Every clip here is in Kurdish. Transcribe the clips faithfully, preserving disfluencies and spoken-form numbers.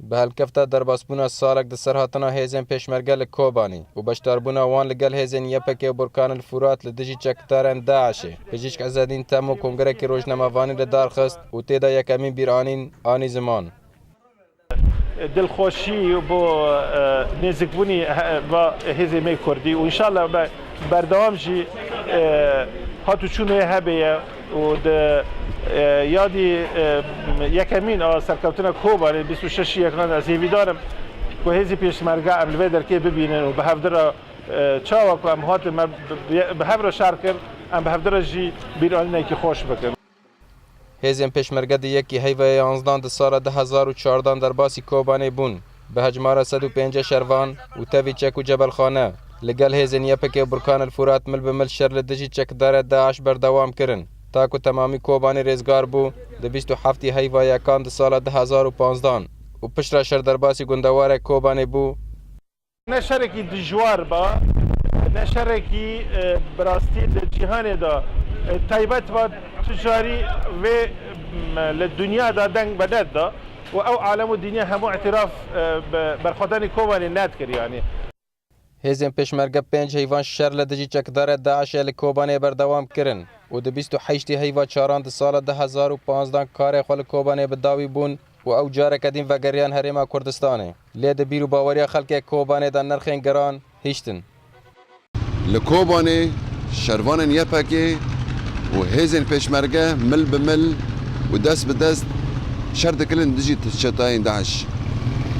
Bi helkefta derbasbûna salek di serhatina hêzên pêşmerge li Kobanê û beşdarbûna wan li gel hêzên Y P G û Burkan el Furat li dijî çekdarên DAIŞê, Pijîşk Ezedîn Temo kongerekî rojnamevanî li dar xist û tê de yekemîn bîranîn anî ziman. Dilxweşî bo, e, nêzikbûnî he-, va hêzê me kurdî û înşallah be-, berdewam jî, e, hat û çûnê hebe ye û di, e, yadî, e, yekemîn a serkeftina Kobanê bîst û şeş yekan ez hêvîdar im ku hêzî pêşmerge em li vê derkê bibînin û bi hevdira, e, çawa ku em hatin me bi, bi, bi hev re şer kir, em bi hevdira jî bîranînekî xweş bikin. Hêzên pêşmerge di yekî heyvaya yanzdan di sala du hezar û çardan derbasî Kobanê bûn. Bi hejmara sed û pêncî şervan û tevî çek û cebelxane li gel hêzên Y P G û Burkan el Furat mil bi mil şer li dijî çekdara DAIŞ berdewam kirin. Ta ku temamî Kobanê rêzgar bû, di bîst û heftî heyva yekan di sala du hezar û panzdan û piştre şer derbasî gundewarek Kobanê bû. Ne şerekî dijwar ba, ne şerekî, e, bi rastî di cîhanê de, e, taybet ba, tu carî vê, m, li dinya de deng be nedida û ew alem û dinya hemû îtiraf, e, bi berxwedanî Kobanê nedikir, yanî. Hêzên pêşmerge pênc heyvan şer li dijî çekdara DAIŞê li Kobanê berdewam kirin û di bîst û heştî heyva çaran di sala du hezar û panzdan karê xwe li Kobanê bi dawî bûn û ew careke din vegeriyan Herêma Kurdistanê. Lê di bîr û baweriya xelkê Kobanê de nirxên giran hiştin. Li Kobanê şervanên Y P G û hêzên pêşmerge mil bi mil û dest bi dest şer dikirin dijî çetayên DAIŞ.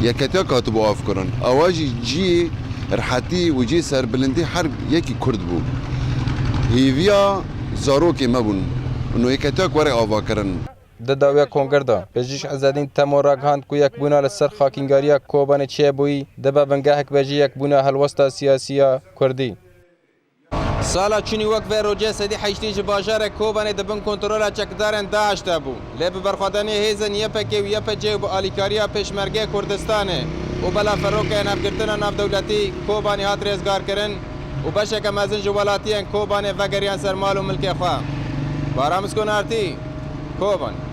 Yeketiya katibû avkirin. Awa jî cihê rehetî û cihê serbilindî her yekî Kurd bû. Hêviya zarokê me bûn. Û no yeketiya ku were avakirin. Di dawiya konger de, Pijîşk Ezedîn Temo ragihand ku yekbûna li ser xakîngariya Kobanê çêbûyî, dibe bingehek be ji yekbûna helwesta siyasî ya Kurdî. Sala çûnî wek vê rojê sedî heştî ji bajarê Kobanê di bin kontrola çekdarên DAIŞ de bû. Lê bi berxwedaniyê hêzên Y P G û Y P C û bi alîkariya Pêşmergê Kurdistanê û bela ferokeyên hevgirtina navdewletî Kobanê hat rêzgarkirin û beşeke mezin ji welatiyên Kobanê vegeriyan ser mal û milkê xwe. Baram Skonartî, Kobanê.